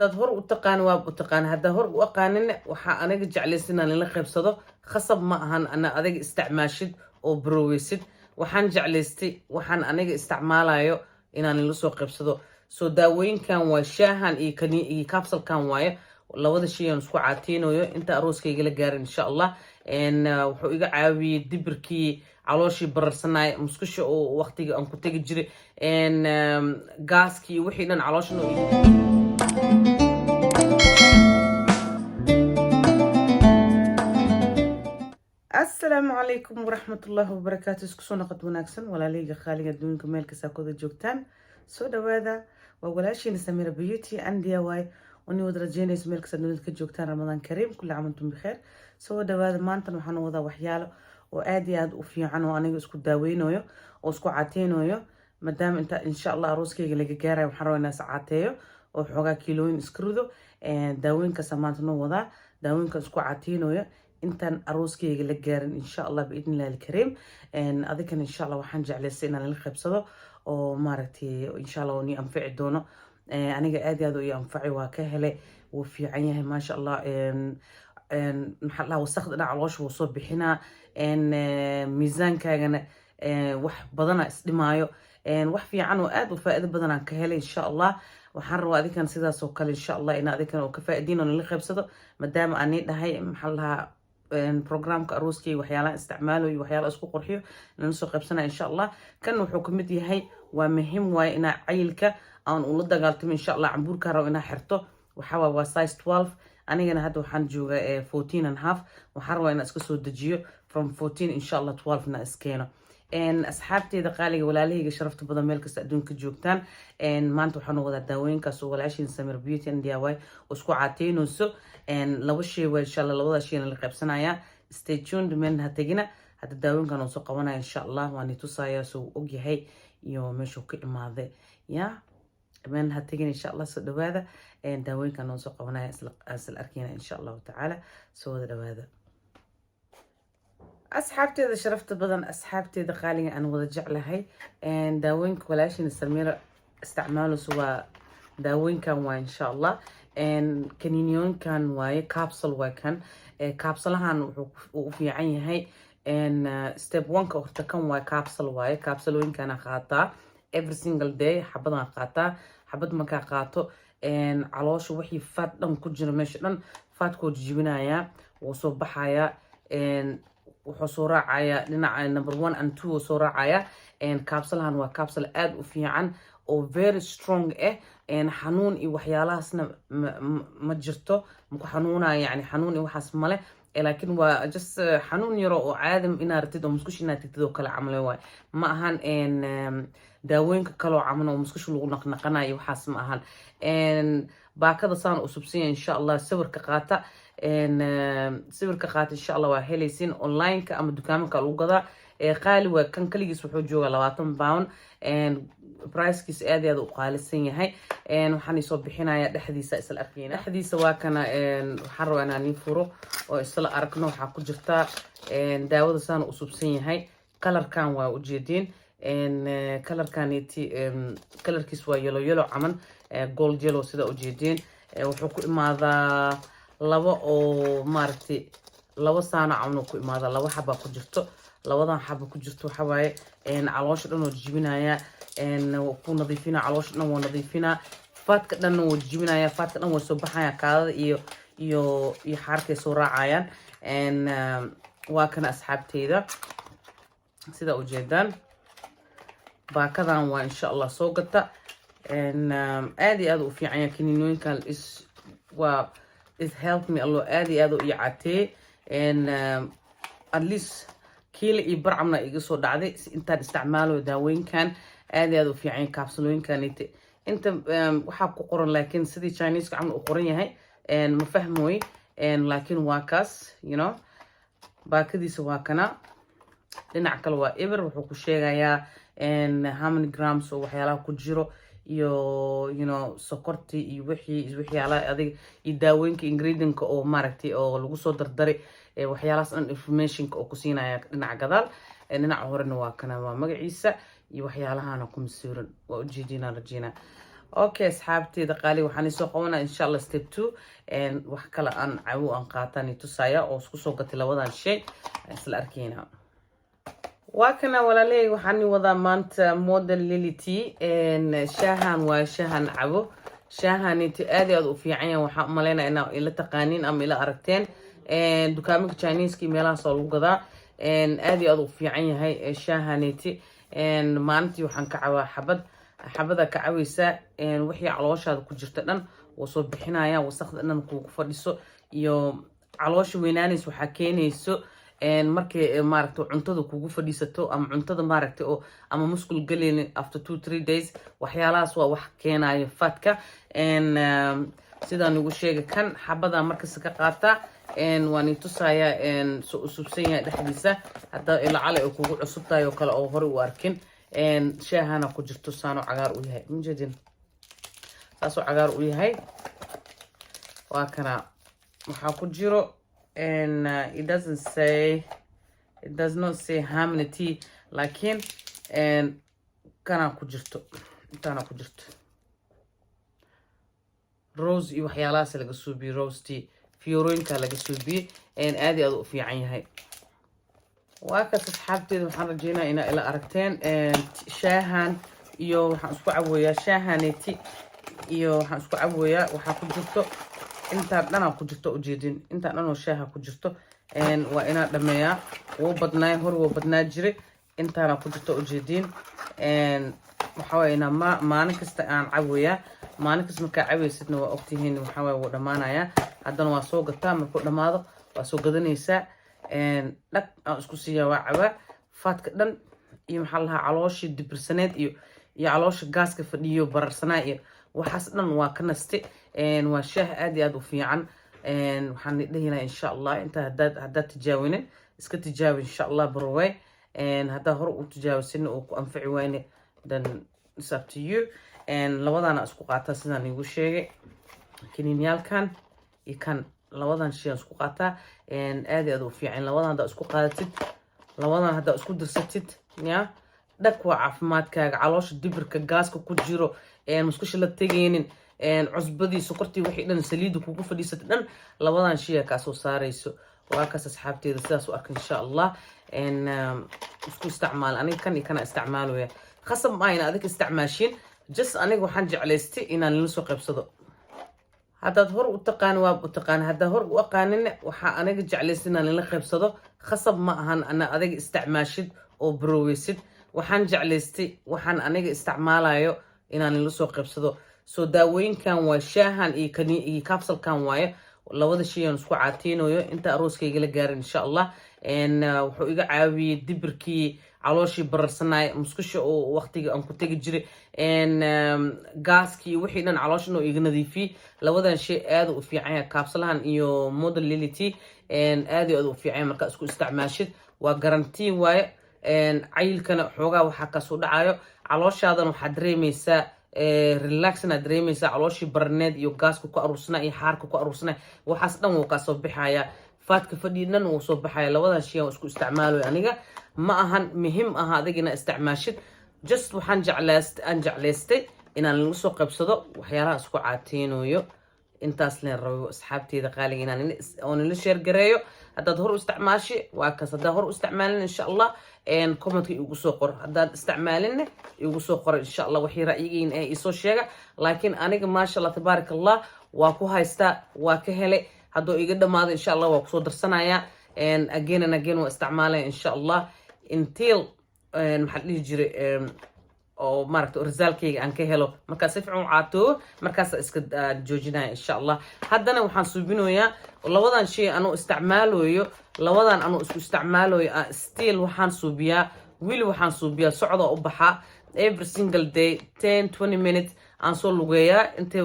Hadaad hor u taqaan, waa u taqaan. Haddaa hor u aqaanin, waxaa aniga jeclaysa inaan ila qaybsado. Khasab ma ahan ana adiga isticmaashid oo baroweysid. Waxaan jeclaystay waxaan aniga isticmaalayo inaan ila soo qaybsado. Soo daawooyinkan waa shaahan iyo iyo capsulekan waaye. Labada shay aan isku caateynayo inta arooskayga la gaarin, insha Allah. Wuxuu iga caawiyey dibirkii, calooshii bararsanay, musqusha oo waqtiga aan ku tegi jiray, gaaskii iyo wixii dhan calooshan. Asalaamu calaykum waraxmatullaahi wabarakaatu. Isku soo noqod wanaagsan, walaalahayga qaaliga, adduunka meel kastaa kooda joogtaan, soo dhawaada. Waa walaashiina Samira Beauty and DIY oo ni wada rajeynayso meel kasta dunida ka joogtaan. Ramadaan kariim, kulli caam antum bikheer. Soo dhawaada. Maantan waxaan wadaa waxyaalo oo aad iyo aad u fiican oo aniga isku daaweynayo oo isku cateynayo, maadaama inta insha Allah arooskayga laga gaarayo waxaan rabaa inaan is cateeyo oo xoogaa kiilooyin iska rido. Daawooyinkaasa maanta noo wadaa, daawooyinka isku cateynayo intaan arooskayga la gaarin, insha Allah, biidni illahi alkariim. Adikan insha Allah waxaan jeclaystay inaan la qaybsado oo maaragtay insha Allah nii anfici doono. Aniga aad iyo aad u ii anfacay, waa ka helay, wuu fiican yahay, maasha Allah. Maxaa dhaha, wasaqda dhinaca caloosha wuu soo bixinaa, miisaankaagana wax badana isdhimaayo. Wax fiican oo aad u faa'iido badan aan ka helay. Insha Allah waxaan rabaa adikan sidaas oo kale, insha Allah, in adikan oo ka faa'iidiin oo nala qaybsado, maadaama aan nii dhahay, maxaa la dhahaa, programka arooskay waxyaalaha isticmaalo iyo waxyaalaha isku qurxiyo nala soo qaybsanaya, insha Allah. Kan wuxuu kamid yahay, waa muhiim waaye inaa cayilka aan ula dagaaltamo, insha Allah. Cambuurkaa rabo inaa xirto waxaa waay waa size 12. Anigana hadda waxaan joogaa 14.5. Waxaan rabaa inaan iska soo dejiyo from 14, insha Allah, 12 na iskeeno. Asxaabteeda qaaliga, walaalahayga sharafta badan, meel kasta adduunka joogtaan, maanta waxaan wadaa daawooyinkaas oo walaashiin Samir Beauty and DIY oo isku caateynayso. Laba shay waa, insha Allah, labada shayna la qaybsanayaa. Stay tuned, meel ha tegina. Hadda daawooyinkan oo soo qabanaya, insha Allah, waan itusayaa soo ogyahay iyo meeshuu ka imaaday. Ya meel ha tegin, insha Allah. Soo dhawaada. Daawooyinkan oo soo qabanaya isla arkeyna, insha Allahu tacaala. Soo wada dhawaada, asxaabteeda sharafta badan, asxaabteeda qaaliga aan wada jeclahay. Daawooyinka walaashiina Samiira isticmaalayso waa daawooyinkan waa, insha Allah, kaniiniyooyinkan waaye, capsule waa kan. Capsulahan wuxuu u fiican yahay step one-ka horta kan waaye, capsule waaye. Capsulooyinkana qaataa every single day, xabadan qaataa. Xabad markaa qaato, caloosha wixii fat dhan ku jira, meesha dhan fatkoo jijibinayaa, wuu soo baxayaa, wuxuu soo raacayaa dhinaca number one and two soo raacaya. Capsulahan waa capsule aada u fiican oo very strong ah. Xanuun iyo waxyaalahaasna ma jirto, maku xanuunaya, yani xanuun iyo waxaas male, laakiin waa just xanuun yaro oo caadi inaa ratid oo musqusha inaad tagtid oo kale camale waay. Ma ahan daawooyinka kaloo camal oo musqusha lagu naqnaqanayo, waxaas ma ahan. Baakada saan u subsanya, insha Allah. Sawirka qaata, sawirka qaata, insha Allah waa helaysin online-ka ama dukaamanka lagu gadaa. Qaali waa kan, kaligiis wuxuu joogaa £20. Pricekiisa aad iyo aad u qaalisan yahay. Waxaan isoo bixinaya dhexdiisa, isla arkeyna. Dhexdiisa waa kana. Waxaan rabaa inaan ii furo oo isla aragno. Waxaa ku jirta daawada, saan u subsan yahay. Colorkan waa ujeediin, colorkaniti colorkiis waa yellow, yellow caman, gold yellow sida ujeediin. Wuxuu ku imaadaa laba oo maaragtay laba saano camal ku imaadaa. Laba xabaa ku jirto. Labadan xaba ku jirto waxa waaye caloosha dhan oo jijibinaya, ku nadiifina caloosha dhan, waa nadiifinaa, fatka dhanna wuu jijibinaya, fatka dhan way soo baxaya, kaadada iyo xaarkay soo raacayaan. Waa kana, asxaabteyda, sida ujeedaan baakadan waa, insha Allah, soo gata. Aad iyo aad u fiican yahay kaniinooyinkan. Is waa it help me allo, aad iyo aad u ii cateeyey. At least kiila iyo barcamna iga soo dhacday intaan isticmaalo daawooyinkan. Aad iyo aad u fiican yahay kaabsalooyinkan. Inta waxaa ku qoran, laakiin sidii Chineseka camal u qoran yahay ma fahmooy, laakiin waa kaas, baakadiisa waa kana. Dhinac kale waa eber. Wuxuu ku sheegayaa how many grams oo waxyaalaha ku jiro iyo sokorti iyo wixii waxyaalaha adig iyo daawooyinka, ingredientka oo maaragtay oo lagu soo dardaray, waxyaalahaas dhan informationka oo ku siinaya dhinaca gadaal. Dhinaca horena waa kana, waa magaciisa iyo waxyaalahana ku masuuran, waa ujeedinaa rajeyna. Okay, asxaabteeda qaali, waxaan isoo qabanaa, insha Allah, step two. Wax kale aan cawo aan qaataan tusaya oo isku soo gatay labadan shay, isla arkeyna. Waa kana, walaaley, waxaan wadaa maanta Model Lily Tea. Shaahan waa shaahan cabo. Shaahaniti aad iyo aad u fiican yahay. Waxaan umaleynaya inaa ila taqaaniin ama ila aragteen. Dukaamanka Chineska iyo meelahaas oo lagu gadaa. Aad iyo aad u fiican yahay shaahaniti. Maalintii waxaan ka cabaa xabad. Xabada ka cabaysaa, wixii calooshaada ku jirta dhan wuu soo bixinaya, wasaqda dhan kugu fadhiso iyo caloosha weynaanaysa. Waxaa keenayso markay, maaragta, cuntada kugu fadhiisato ama cuntada, maaragta, oo ama musqul galeynin after 2-3 days. Waxyaalahaas waa wax keenayo fatka. Sidaan ugu sheegay, kan xabada markasta ka qaataa. Waan i tusayaa soo usubsan yahay dhexdiisa. Hadda ilacale ay kugu cusub tahay oo kale oo hore u arkin, shaahana ku jirto, saanoo cagaar u yahay, majeedin? Saasoo cagaar u yahay. Waa kana. Waxaa ku jiro, it doesn't say, it does not say how many tea, laakiin kanaa ku jirto, intaana ku jirto. Rose iyo waxyaalahaas laga suubiyey, rose tea, fiyorooyinka laga suubiyey. Aad iyo aad u fiican yahay. Waa kaas, asxaabteeda. Waxaan rajeynaya inaa ila aragteen shaahan iyo waxaan isku cawoyaa shaahaneti iyo waxaan isku cawoyaa. Waxaa ku jirto intaan dhanaa ku jirto, ujeedin? Intaan dhan oo shaaha ku jirto waa inaa dhameeyaa. Wuu badnaay hor, wuu badnaa jiray. Intaana ku jirto, ujeediin? Waxaa waye inaa maalin kasta aan cawoyaa. Maalin kasta markaa caweysidna, waa ogtihiin, waxaa waye wuu dhamaanayaa. Haddana waa soo gataa. Markuu dhamaado waa soo gadanaysaa. Dhag aan isku siiyaa, waa cabaa. Fatka dhan iyo, maxaa lahaa, calooshii dibirsaneed iyo caloosha gaaska fadhiyo bararsanaa iyo waxaas dhan waa ka naste. Waa shaah aad iyo aad u fiican. Waxaan dhihi lahaa, insha Allah, inta haddaad tijaawinin, iska tijaabi, insha Allah. Baroway haddaa hore u tijaabisin oo ku anfici wayne, then it's up to you. Labadaana isku qaataa, sidaan igu sheegay, kaniinyaalkan iyo kan. Labadan shay aan isku qaataa, aad iyo aad u fiican. Labadan haddaa isku qaadatid, labadan haddaa isku darsatid, ya dhag waa caafimaadkaaga. Caloosha dibirka, gaaska ku jiro, musqusha la tegaynin, cusbadii, sokortii, wixii dhan, saliidda kugu fadhiisata dhan, labadan shaya kaa soo saarayso. Waa kaas, asxaabteeda. Sidaas u arka, insha Allah, isku isticmaal. Aniga kan iyo kana isticmaalaya. Khasab ma ayna adig isticmaashin. Just aniga waxaan jeclaystay inaan lala soo qaybsado. Haddaad hor u taqaan, waa u taqaan. Haddaad hor u aqaanin, waxaa aniga jeclaystay inaan lala qaybsado. Khasab ma ahan ana adiga isticmaashid oo baroweysid. Waxaan jeclaystay waxaan aniga isticmaalayo inaan lala soo qaybsado. Soo daawooyinkan waa shaahan iyo capsulekan waaye. Labada shay aan isku caateynayo inta arooskayga la gaarin, insha Allah. Wuxuu iga caawiyey dibirkii, calooshii bararsanay, musqusha oo waqtiga aan ku tegi jiray, gaaskii, wixii dhan calooshan oo iga nadiifiyey. Labadan shay aad u fiican yahay, capsulelahan iyo Model Lily Tea, aad iyo aad u fiican yahay. Markaa isku isticmaashid, waa guarantee waaye. Cayilkana xoogaa waxaa kasoo dhacayo. Calooshaadana waxaad dareemeysaa relaxna dareemeysaa. Calooshii barneed iyo gaaska ku aruursanaa iyo xaarka ku aruursanaa, waxaas dhan wuu kasoo bixaya. Fatka fadhi dhan wuu soo baxaya. Labadan shay aan isku isticmaalayo aniga. Ma ahan muhim aha adiga inaa isticmaashid. Just waxaan jeclayst aan jeclaystay inaan lagu soo qaybsado waxyaalaha isku caateynayo. Intaas leen rabo, asxaabteeda qaaliga, inaan oo nila share gareeyo. Haddaad hor u isticmaashi, waa kaas. Haddaad hor u isticmaalin, insha Allah, commentka igu soo qor. Haddaad isticmaalinne, igu soo qor, insha Allah. Wixii ra'yigiin ee isoo sheega. Laakiin aniga, maasha Allah, tabaarak Allah, waa ku haystaa, waa ka helay. Hadduu iga dhamaado, insha Allah, waa kusoo darsanaya. Again and again waa isticmaalaya, insha Allah, until, maxaa dhihi jiray, oo maaragta resultkayga aan ka helo. Markaa si fiican u caatoobo, markaasa iska joojinaya, insha Allah. Haddana waxaan suubinoyaa labadan shay anuu isticmaalayo. Labadan anuu isku isticmaalayo, still waxaan suubiyaa, wili waxaan suubiyaa socda u baxaa every single day, 10-20 minutes aan soo lugeeyaa. Intay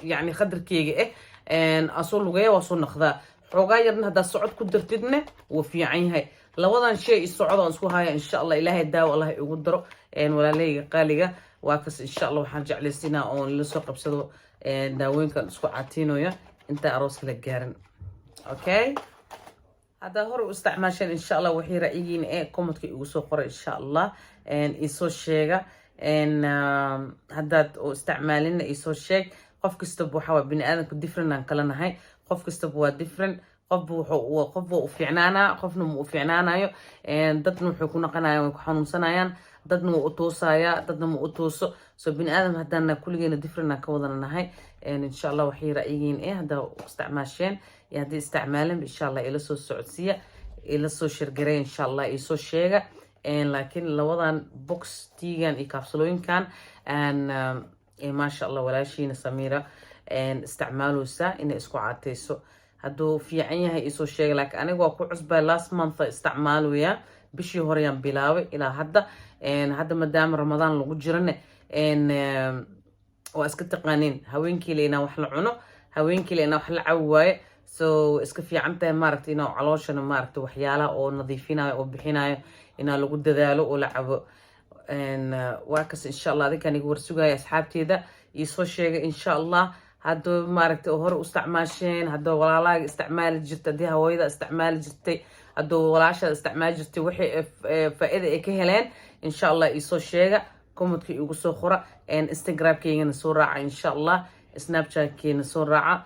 yani khadarkeyga aan soo lugeeya, waa soo naqdaa. Xoogaa yarna haddaad socod ku dartidne, wuu fiican yahay. Labadan shay i socod aan isku haya, insha Allah. Ilaahay daawo Allah igu daro. Walaalahayga qaaliga, waa kas, insha Allah. Waxaan jeclaysinaa oon la soo qabsado daawooyinkan isku caatiinayo inta arooska la gaarin. Okay, haddaad hore u isticmaasheen, insha Allah, wixii ra'yigiina ee commentka igu soo qoray, insha Allah, isoo sheega. Haddaad oo isticmaalina, isoo sheeg. Qof kastaba waxa waa bini aadamku different aan kala nahay. Qof kastaba waa different. Qofba wuxuu, qofba u fiicnaanaa, qofna ma u fiicnaanayo. Dadna wuxuu ku naqanaya, way ku xanuunsanayaan, dadna wuu u toosayaa, dadna ma u tooso. So bini aadam haddaana kulligeena different aan ka wadana nahay. Insha Allah, waxay ra'yigiin haddaa isticmaasheen iyo haddii isticmaaleen, insha Allah, ila soo socodsiiya, ila soo share gareey, insha Allah, isoo sheega. Laakiin labadan box, tiigan iyo kaabsalooyinkan, maasha Allah, walaashiina Samiira isticmaaleysaa inay isku caateyso. Hadduu fiican yahay, isoo sheega. Laakiin aniga waa ku cusbay, last month isticmaalaya, bishii horeyaan bilaabay ilaa hadda. Hadda maadaama Ramadaan lagu jirane, waa iska taqaaniin, haweenkiile inaa wax la cuno, haweenkiile inaa wax la cawi waaye. So iska fiican tahay, maaragta, inaa calooshana, maaragta, waxyaalaha oo nadiifinayo oo bixinayo inaa lagu dadaalo oo la cabo. Waa kas, insha Allah, adinkaan iga warsugaya, asxaabteeda. Iisoo sheega, insha Allah, hadduu, maaragtay, hore u isticmaasheen, hadduu walaalaaga isticmaali jirtay, haddii hawooyada isticmaali jirtay, hadduu walaashaada isticmaali jirtay, wixii faa-ida ay ka heleen, insha Allah, iisoo sheega, commentka igu soo qora. Instagramkeygana soo raaca, insha Allah, Snapchatkeena soo raaca.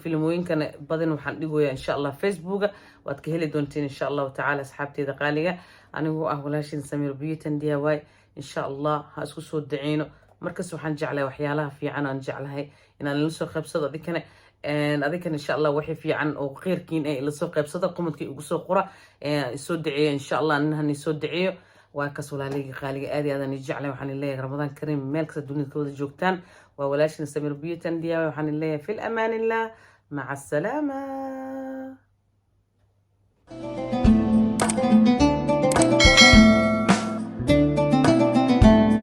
Filimooyinkana badan waxaan dhigoyaa, insha Allah, Facebooka waad ka heli doontiin, insha Allahu tacaala. Asxaabteeda qaaliga, anigoo ah walaashin Samiir Beauty DIY, insha Allah, ha isku soo daceyno. Markas waxaan jeclahay waxyaalaha fiican, aan jeclahay inaan ila soo qaybsado. Adinkana, insha Allah, wixii fiican oo kheyrkiin ay ila soo qaybsado, commentka igu soo qora, isoo daceeyo, insha Allah, ninahan isoo daceeyo. Waa kas, walaalayga qaaliga, aad iyo aadaan i jeclay. Waxaan leeyahay Ramadaan Kariim, meel kasta dunida ka wada joogtaan. Waa walaashin Samiir Beauty DIY. Waxaan leeyahay fi amaan illah, maca asalaama.